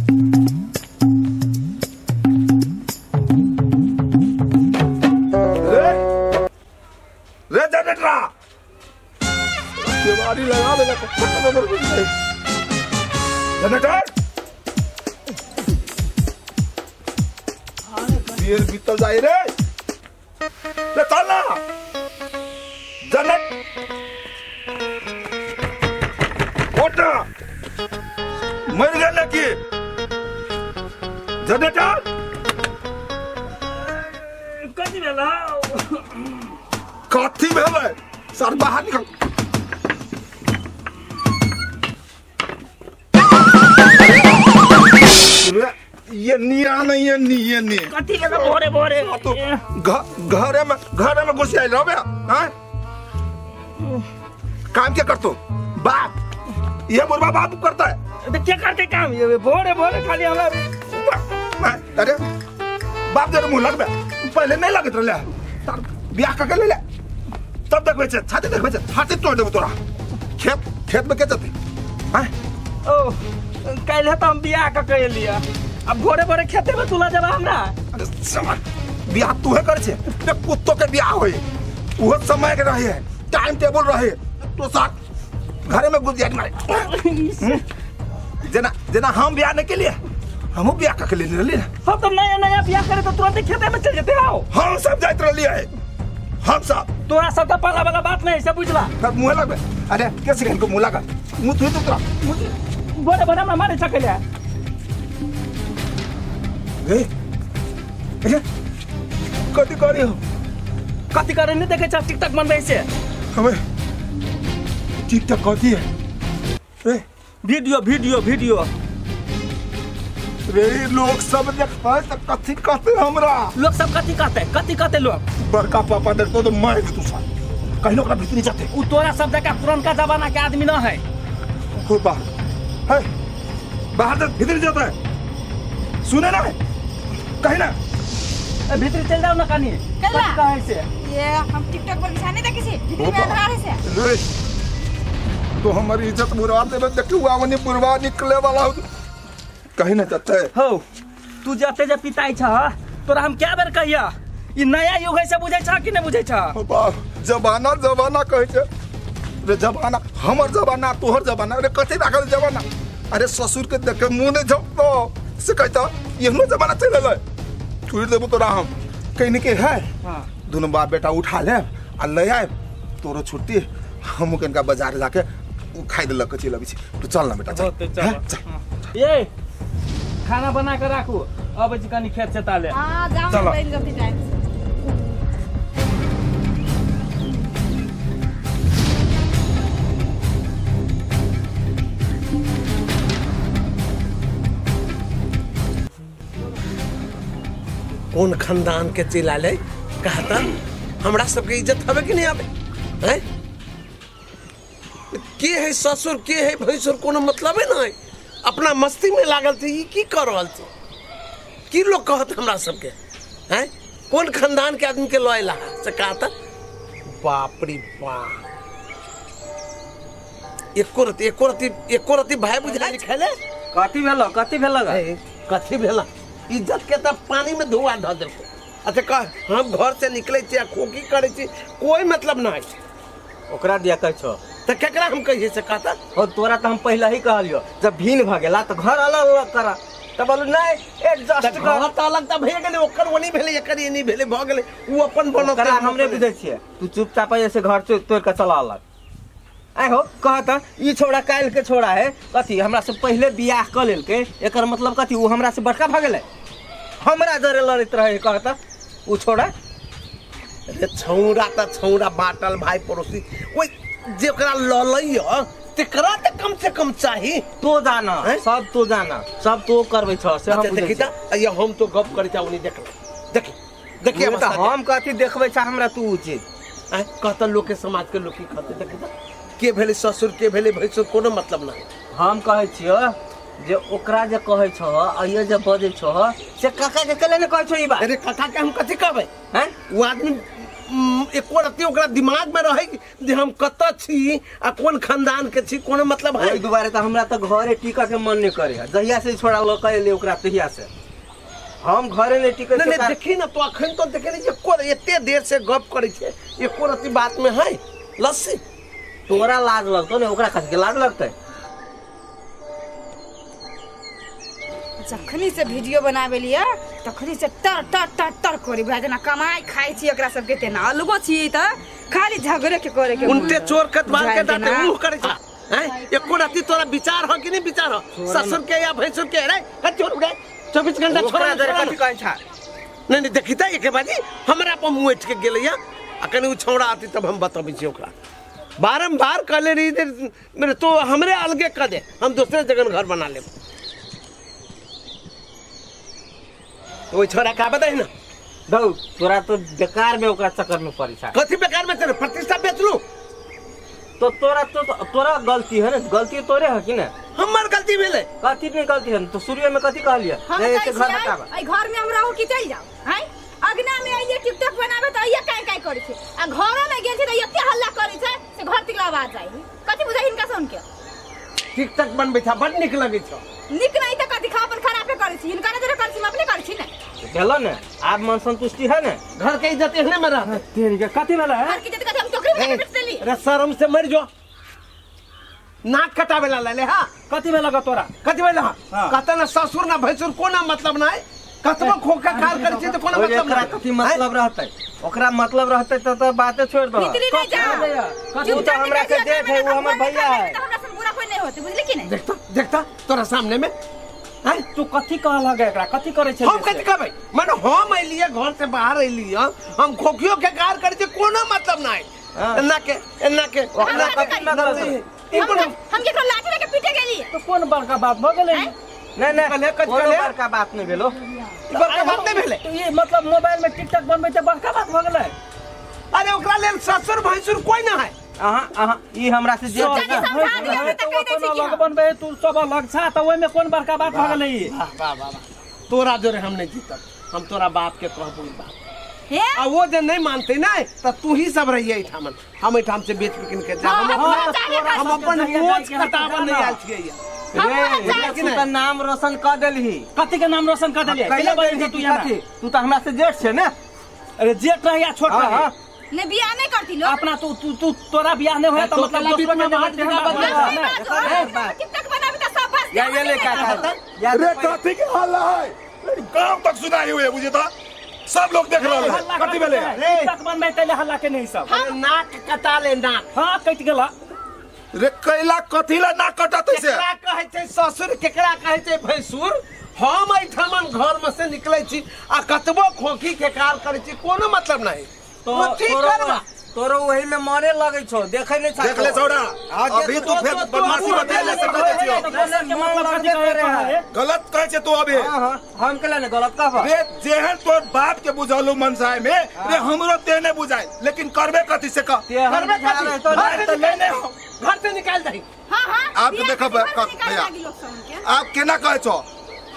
रे रे जनरेटरा केवाड़ी लगा देला जनरेटर बियर बीतल जाए रे रे चल ना जनरेट उठ मर गेल की जनरेटर कथी भेल कथी भेलै सर बाहर निकल ये निया नहीं ये नी ये नी कथी भेल भोरे भोरे तो घरे में घुस आइल रहबे हैं काम क्या करतो बाप ये बुढ़वा बाप करता है तो क्या करते काम ये भोरे भोरे खाली हमरा अरे बाप जरा मुंह लगबे पहले नहीं लगत रहले तार बियाह कर ले ले तब देखबै छै छाती देखबै छै छाती तोड़ देबो तोरा खेत खेत में के जते हैं ओ काल्हि त हम बियाह क के एलियै अब भोरे भोरे खेते में तुला जबा हमरा। अरे साला बियाह तूहे कर छे ते कुत्तो के बियाह होई वो समय के रहे टाइम टेबल रहे तो साथ घरे में घुस जाए मारे जना जना हम बियाह नहीं के लिए हमहू बियाह कर ले रहली। हम तो नया नया बियाह करे तो तुरंत खेते में चल जेते आओ। हम सब जाइत रहलियै हम सब तोरा सब का पाला वाला बात नहीं सब बुझला तब मुंह लगबे। अरे कैसे कहन को मुंह लगा मुंह थुई तो तोरा बोरे बोरे हमरा मारे सकले ए ए कथी करे हो कथी करे नहीं देखे छ टिकटॉक बनबै से हमें टिकटॉक कथी है रे वीडियो वीडियो वीडियो रे लोग सब देखते त कथी कहते हमरा लोग सब कथी कहते कथी कहते लोग बड़का पापा देखतो तो मार दे तू सा कहिनो ओकरा भीतरी जाते उ तोरा सब जका पुरनका जमाना के आदमी न है हो बा है बाहर से भीतरी जाता है सुने ना कहीं ना भीतरी चल जाओ ना कनी कल्ला कहे से ये हम टिकटॉक पर बिछाने देखे से भीतरी में अंधार है से रे तो हमारी इज्जत बुरा देबे देखू आवनी बुरवा निकले वाला हो कहीं ना जाते हो तू जाते जे पिताई छ तोरा हम क्या बेर कहिया ई नया युग है से बुझै छ कि नहीं बुझै छ। बाप जमाना जमाना कहै छै रे जमाना हमर जमाना तोहर जमाना रे कथी राखल जमाना। अरे ससुर के देख के मुंह नहीं झपतो से कहता एहनो जमाना चल गेलै छोड़ देबो तोरा हम कहीं के है। हां दोनों बाप बेटा उठा ले आ ले आए तोरो छुट्टी हम कनका बाजार जाके खाइ देलक कथी लगै छै तू चल ना बेटा चल चल ये खाना बना के राखू अबै छी कनी खेत से ताले। हां जाऊ ना बन जल्दी टाइम से। कोन खानदान के चिल्लाले कहता हमरा सबके इज्जत हवे कि नहीं आवे हैं के है ससुर के है भैंसुर कोनो मतलब है ना अपना मस्ती में लागल थे ई की कर रहल छै की लोग कहत हमरा सबके हैं कोन खानदान के आदमी के लयला से कहता बाप रे बाप एको रति एको रति एको रति भाई बुझाइ खेले कथी भेल कथी भेल इज्जत के तब पानी में धुआ धऽ देलको। अच्छा कह हम घर से निकले छी आ खोकी करे छी कोई मतलब नहीं ओकरा दिया कहै छौ त केकरा हम कहिए से कहता हो तोरा त हम पहले ही कहलियो जब भीन भ गेला त घर अलग अलग करा त बोलू नहीं एडजस्ट कर घर त अलग त भे गेलै ओकर ओनी भेलै एकर एनी भेलै भ गेलै उ अपन बनत हमरे बुझै छियै तू चुपचाप ऐसे घर से तोड़ के चला अलग आइ हो कहता ई छोड़ा काल्हि के छोड़ा है कथी हमरा से पहले बियाह क लेलकै एकर मतलब कथी उ हमरा से बड़का भ गेलै हमरा जरे लड़ैत रहे कहता उ छोड़ा। अरे छौड़ा त छौड़ा बाटल भाई पड़ोसी ओइ जेकरा ललैय तेकरा त कम से कम चाही तो जाना सब तो जाना सब तो करबै छ से हम देखी त ये हम तो गप करै छ उनी देख देख देखिए त हम कथी देखबै छ हमरा तू उ चीज आइ कहता लोग के समाज के लोग की कहते देखी त के भेलै ससुर के भेलै भैंसुर कोनो मतलब नहीं। हम कहै छियो जे ओकरा जे कहै छह आ जे बजै छह से काका के केले ने कहै छौ ई बात? अरे काका के हम कथी कहबै? हैं ओ आदमी एको रत्ती ओकरा दिमाग में रहे जे हम कतऽ छी आ कोन खानदान के छी, कोनो मतलब है? ओहि दुआरे तऽ हमरा तऽ घरे टिकऽ के मन नहीं करे। जहिया से छोड़ा लऽ के एलै ओकरा तहिया से हम घरे नहीं टिकै। नहीं देखी ना तो अखन तो देखे नहीं एको एते देर से गप करै छै एको रत्ती बात में है लस्सी। तोरा लाज लगतौ ने, ओकरा कथी के लाज लगतै? जखनी से वीडियो बनावे लिया तखनी से टर टर टर टर करी बुझा जेना कमाई खाइ छी एकरा सबके तेना अलगो छी त खाली झगड़े के करे के उनते चोर कतवार के दाते मुंह करे छै। हैं एको राती तोरा विचार हो कि नहीं विचार हो ससुर के या भैंसुर के? रे कथी चोर उड़े 24 घंटा छोरा कथी कहै छ? नहीं नहीं देखी त एके बाजी हमरा पर मुंह उठ के गेलैया आ कनी उ छौड़ा आती तब हम बताबै छी ओकरा। बारंबार कहले रही मेरे तो हमरे अलगे कर दे, हम दूसरे जगह घर बना लेब। तो छोरा का बताई ना दौ तोरा तो बेकार में ओकरा चक्कर में पड़ी छा। कथी बेकार में चले प्रतिष्ठा बेचलू तो तोरा तो तोरा गलती है ना, गलती तोरे है कि ना? हमर गलती भेलै। कथी नहीं गलती है तो शुरू में कथी कहलिए? हम घर हटाब ए घर में हम रहू कि चल जाओ? हैं अगना में आइए टिकटॉक बनाबे त आइए काय काय करै छै आ घरो में गेल छै त एते हल्ला करै छै से घर तक आवाज जाय। कथी बुझाइ हिनका सुन के? टिकटॉक बनबै छ बड नीक लगै छ। नीक नहीं त कथी खा अपन खराबे करै छी, हिनका नजर करै छी हम अपने करै छी ने। भेलो ने आब मन संतुष्टि है ने? घर के इज्जत एहने में रहत। तेरी के कथी भेलै? घर के इज्जत कथी हम टोकरी में बेच देली। रे शर्म से मर जो नाक कटावे ला ले। हां कथी भेल ग तोरा? कथी भेल? हां कहता ना ससुर ना भैंसुर कोना मतलब नै, कतबो खोखा खार करै छी त कोनो मतलब नै। कथी मतलब रहतै? ओकरा मतलब रहतै त बाते छोड़ दो। निकली नहीं जा तू तो हमरा के देख है, वो हमर भैया है। हमरा से बुरा कोई नहीं होते बुझली कि नहीं? देखता देखता तोरा सामने में हैं तू कथी कहल ग एकरा? कथी करै छै? हम कथी कहबै? माने हम अइलिए घर से बाहर अइलिए हम खोखियो के कार करै छी कोनो मतलब नै। एना के एना के ओकरा कथी मतलब? हम केकरो लाठी लेके पीटे गेली तो कोन बड़का बात भ गेलै? नहीं नहीं कोनो बड़का बात नहीं भेलो, बड़का बात नहीं भेलै। तो ये मतलब मोबाइल में टिकटॉक बनबै छै बड़का बात भ गेलै? अरे ओकरा लेल ससुर भैंसुर कोई ना है। अहा अहा ई हमरा से जे अलग बनबै तू सब अलग छा त ओइ में कोन बड़का बात भ गेलै? वाह वाह वाह तोरा जोरे हम नहीं जीतब, हम तोरा बाप के कहबो ई बात। हे आ वो जे नहीं मानते ना त तू ही सब रहिए एठामन, हम एठाम से बेच बिकिन के जा। हम अपन मोच कटावन नहीं आयल छियै। रे तू नाम रोशन क देलही। कथी के नाम रोशन क देलियै? केला बजै तू यहाँ? तू त हमरा से जेठ छै ने। अरे जेठ रह या छोट रह ने बियाह नहीं करती लोग अपना। तू तू तू तोरा बियाह नहीं होया त मतलब दोसर में हाथ देना बदल। टिकटॉक बनाबी त सब बस या ये ले काका रे कथी के हल्ला है? गांव तक सुनाई हुए बुझे त सब लोग देख रहल है। कथी भेलै? टिकटॉक बनबै तैले हल्ला के नहीं सब। नाक कटा ले नाक। हां कटि गेला रे कैला कथी ला नाक कटतै से? केकरा कहै छै ससुर केकरा कहै छै भैंसुर? हम एठामन घर में से निकलै छी आ कतबो खोखी के कार करै छी कोनो मतलब नहीं। तो तोरो वही में मरे लगै छौ देखै नहीं छा। देख ले छौड़ा अभी तू फेर बदमाशी बतेले से कह दै छियो। गलत कहै छै तू अभी। हां हां हम केला ने गलत कहब रे? जेहन तोर बाप के बुझलू मनसाय में रे हमरो तेने बुझाय, लेकिन करबे कथी से कह? करबे कथी? त लेने हो घर से निकाल दही। हां हां आप तो देखब भैया आप केना कहै छौ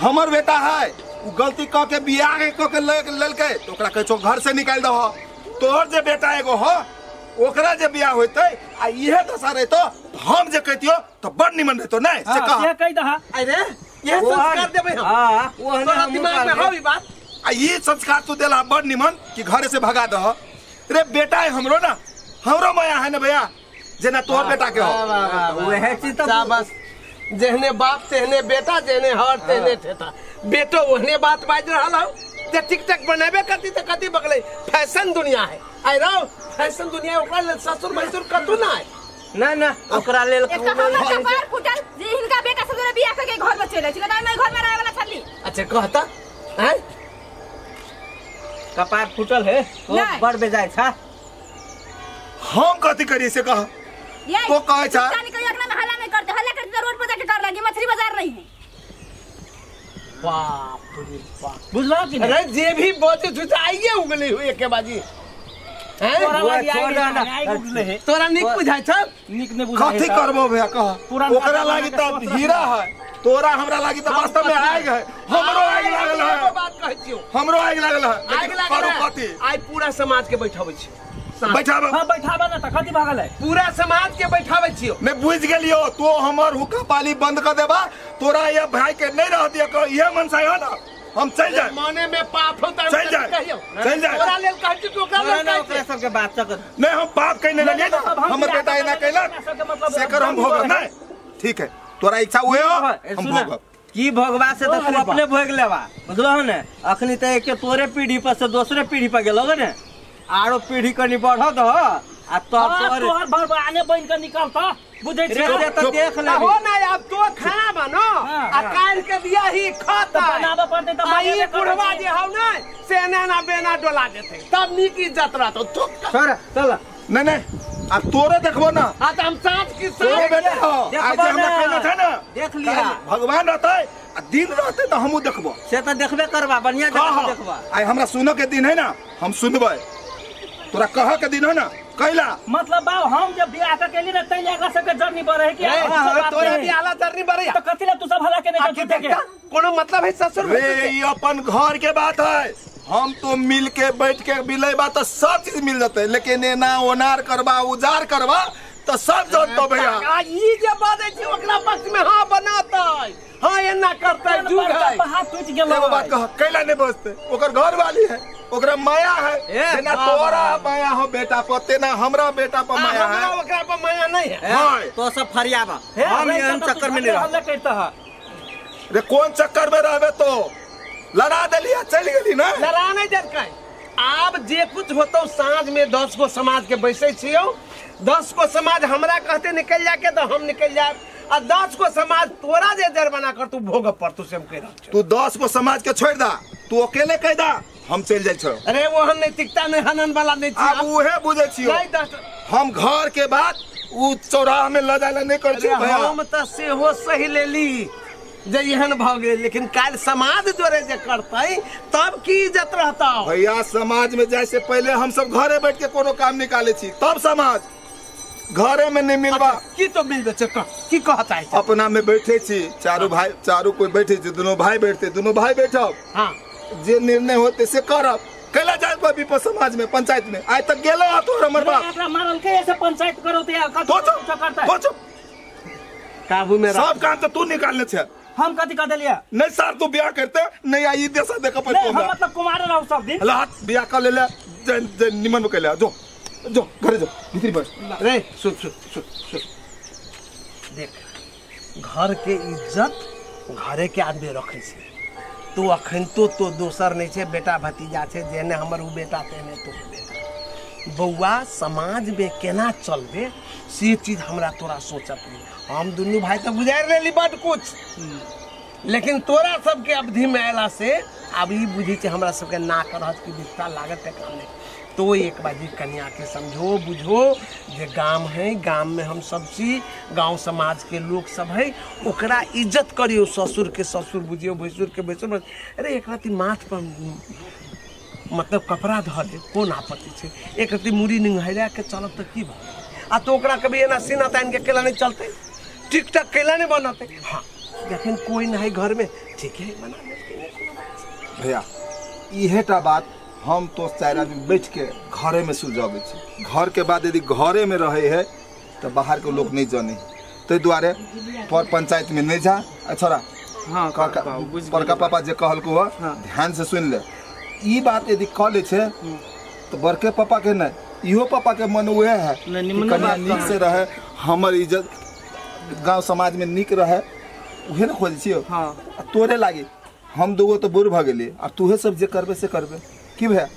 हमर बेटा है उ गलती क के बियाह के क के लेलकै त ओकरा कहै छौ घर से निकाल दह। तोहर जे बेटा एगो हो ओकरा जे बियाह होतै आ इहे दशा रहतो हम जे कहतियो त बड़ निमन रहतो नहीं से कह। हां कहि दह। अरे ये संस्कार देबै हम। हां ओहने तोरा दिमाग में हौ ई बात आ ये संस्कार तू देला बड़ निमन कि घरे से भगा दह। रे बेटा है हमरो ना, हमरो माया है ना भैया जेना तोहर बेटा के हो। वह चीज त बस जेहने बाप तेहने बेटा, जेहने हर तेहने ठेठा। बेटो ओहने बात बाज रहल हौ जे टिकटॉक बनाबे करती त कथी बगलै। फैशन दुनिया है आइ रौ, फैशन दुनिया ओकरा लेल ससुर भैंसुर कतू ना है। ना ना ओकरा लेल एक हमर कपार फुटल जे हिनका बेटा सब जोरे बियाह करके घर में चले छी, ना मैं घर में रहे वाला छली। अच्छा कहता हैं कपार फुटल है तो बड़ बेजाय छा। हम कथी करिए से कह? तो कहै छा जानी कहियो अगना में हल्ला नहीं करते, हल्ला करते तो रोड पर जाके कर लागी, मछली बाजार नहीं है। बाप रे बाप बुझला कि अरे जे भी बजे छुचा आइए उगले हुए के बाजी हैं तोरा नीक बुझाय छ? नीक नै बुझाय। कथी करबो भैया कह? ओकरा लागी त हीरा है। तोरा हमरा लागी त वास्तव में आग है हमरो आग लागल है बात कहै छियो हमरो आग लागल है आग लागल है आइ पूरा समाज के बैठाबै छियो बैठाब हां बैठाब ना त कथि भागल है पूरा समाज के बैठाबै छियो मैं बुझ गेलियो तो हमर हुक्का पाली बंद कर देबा तोरा ये भाई के नहीं रह दिया कह ये मनसा है ना हम चल जाए माने में पाप हो त चल जाए चल जाए तोरा लेल कहै छी तू ओकरा लेल कहै ओकरा सब के बात तक नहीं हम पाप कइने लगे ना हमर बेटा एना कैलक सेकर हम भोगब नहीं ठीक है तोरा इच्छा उहे हो हम भोगब की भोगवा से त तू अपने भोग लेबा बुझलहो ने अखनी त एके तोरे पीढ़ी पर से दोसरे पीढ़ी पर गेलो ने आरो पीढ़ी कनी बढ़त हो आ तब तोहर भर आने बन के निकलता बुझै छी रे त देख ले हो ना अब तो खाना बनो आ काल के दिया ही खाता बनाबे पड़तै त आई बुढ़वा जे हौ नै से एना ना बेना डोला देतै तब नीक इज्जत रहतौ चुप छोड़ चल नहीं नहीं आ तोरे देखबो ना हां त हम साँझ की तोरे बेटा हो आज हमरा कहना था ना देख लिया भगवान रहतै आ दिन रहतै त हमहु देखबो से त देखबे करबा बढ़िया जगह देखबा आइ हमरा सुनो के दिन है ना हम सुनबै तोरा कह के दिन हो ना कैला मतलब बाबू हम जब बियाह के केली ना तै एकरा सबके जरनी पर है कि तोरा बियाह ला जरनी पर है तो कथि ला तू सब हला के नहीं झूठे के कोनो मतलब है ससुर रे ई अपन घर के बात है हम तो मिल के बैठ के मिलेबा तो सब चीज मिल जतै लेकिन एना ओनार करबा उजार करबा तो सब जनतो भैया आ ई जे बाजै छी ओकरा पक्ष में हां बनातै हां एना करतै जुग है हाथ टूट गेलो एगो बात कह कैला नहीं बचते ओकर घर वाली है ओकरा माया है जेना तोरा माया हो बेटा पर तेना हमरा बेटा पर माया है हमरा ओकरा पर माया नहीं है तो सब फरियाबा हम एहन चक्कर में नहीं रहब रे कोन चक्कर में रहबे तो लड़ा देलिया चल गेली ना लड़ा नहीं देलकै आब जे कुछ होतौ साँझ में 10 गो समाज के बैसै छियौ 10 गो समाज हमरा कहते निकल जाके तो हम निकल जाए आ 10 गो समाज तोरा जे जरमाना कर तू भोग पड़तू से हम कह रहल छियौ तू 10 गो समाज के छोड़ दा तू अकेले कह दा हम चल जाय छौ अरे वो हम नैतिकता नहीं हनन वाला नहीं छी अब उहे बुझै छियौ हम घर के बाद उ चौराहा में ल जाय ला नहीं कर छियौ भैया हम त सेहो सही लेली जे एहन भऽ गेल लेकिन काल्हि समाज जोरे जे करतै तब की इज्जत रहतौ भैया समाज में जाय से पहले हम सब घरे बैठ के कोनो काम निकाले छी तब समाज घरे में नहीं मिलबा की तो मिलबे छै की कहत है अपना में बैठे छी चारू भाई चारू कोई बैठे छी दोनों भाई बैठते दोनों भाई बैठब हां जे निर्णय होते से करब कैला जाय पर विपक्ष समाज में पंचायत में आइ तक गेलो आ तोर हमर बाप एकरा मारल के ऐसे पंचायत करो ते कथि चुप काबू में सब काम तो तू निकालने छे हम कथि कर देलिया नहीं सर तू बियाह करते नहीं आई देसा देख पर नहीं हम मतलब कुमार रहू सब दिन ला बियाह कर ले ले जे निमन में कैला जो जो घरे जो भीतरी बैठ रे सुन सुन सुन सुन देख घर के इज्जत घरे के आदमी रखै छै तू अखन तो दोसर नहीं छै बेटा भतीजा छै जेने हमर उ बेटा तेने तो बेटा बौआ समाज में केना चलबे से चीज हमरा तोरा सोचऽ पड़ी हम दुनू भाई तो गुजारि लेली बड कुछ लेकिन तोरा सबके अवधि में अयला से अब ई बुझै छै हमरा सबके नाक रहत कि बिस्ता लागत काम नहीं तो एक बाजी कन्या के समझो बुझो जे गाम है गाम में हम सब छी गांव समाज के लोग सब है ओकरा इज्जत करियो ससुर के ससुर बुझियो भैंसुर के भैंसुर अरे एक राति माथ पर मतलब कपड़ा धऽ दे कोन आपत्ति छै एक राति मुड़ी निंघैला के चलब तऽ की भऽ आ तो ओकरा कभी एना सीना तानि के केला नहीं चलते टिकटक केला नहीं बनते हाँ जखन कोई नहीं घर में ठीक है बना ले भैया इहे टा बात हम तो चार आदमी बैठ के घरे में सुलझाबै छी घर के बाद यदि घरे में रहे है तो बाहर के लोग नहीं जाने ताहि दुआरे पर पंचायत में नहीं जा छोरा हाँ बड़का पापा जे कहलको हँ ध्यान से सुन ले ई बात यदि कह ले छे तो बड़के पापा के नहीं इहो पापा के मन उहे है कि कन्या नीक से रहे हमर इज्जत गांव समाज में नीक रहे उहे ने खोजै छियौ हाँ तोरे लागी हम दूगो तो बूढ़ भऽ गेलियै आ तूहे सब जे करबे से करबे की भैया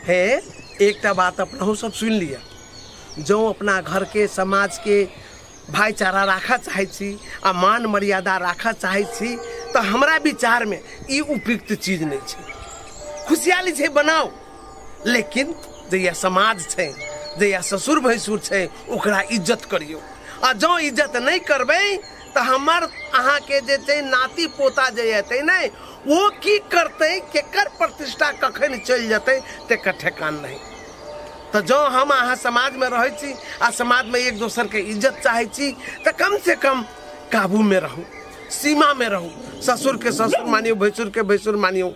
हे एकटा बात अपनहु सब सुन लिअ जँ अपना घर के समाज के भाईचारा राखऽ चाहै छी आ मान मर्यादा राखऽ चाहै छी तऽ हमरा विचार में ई उपयुक्त चीज नहीं छै खुशहाली छै बनाओ लेकिन जहिया समाज छै जहिया ससुर भैंसुर छै ओकरा इज्जत करियौ आ जँ इज्जत नहीं करबै तऽ हमर अहाँके जे छै नाती पोता जे एतै नहि वो की करतै केकर प्रतिष्ठा कखन चलि जेतै तेकर ठेकान नहीं तो जँ हम अहाँ समाज में रहै छी आ समाज में एक दोसर के इज्जत चाहै छी तऽ कम से कम काबू में रहू। सीमा में रहू। ससुर के ससुर मानियो, भैंसुर के भैंसुर मानियो,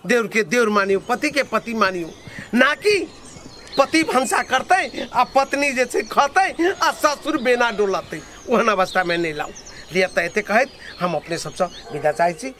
देवर के देवर मानियो, पति के पति मानियो, ना कि पति भनसा करते आ पत्नी जे छै खतै आ ससुर बेना डोलतै, ओहन अवस्था में नहीं लाउ। लिया तऽ एते कहैत हम अपने सबसँ विदा चाहै छी।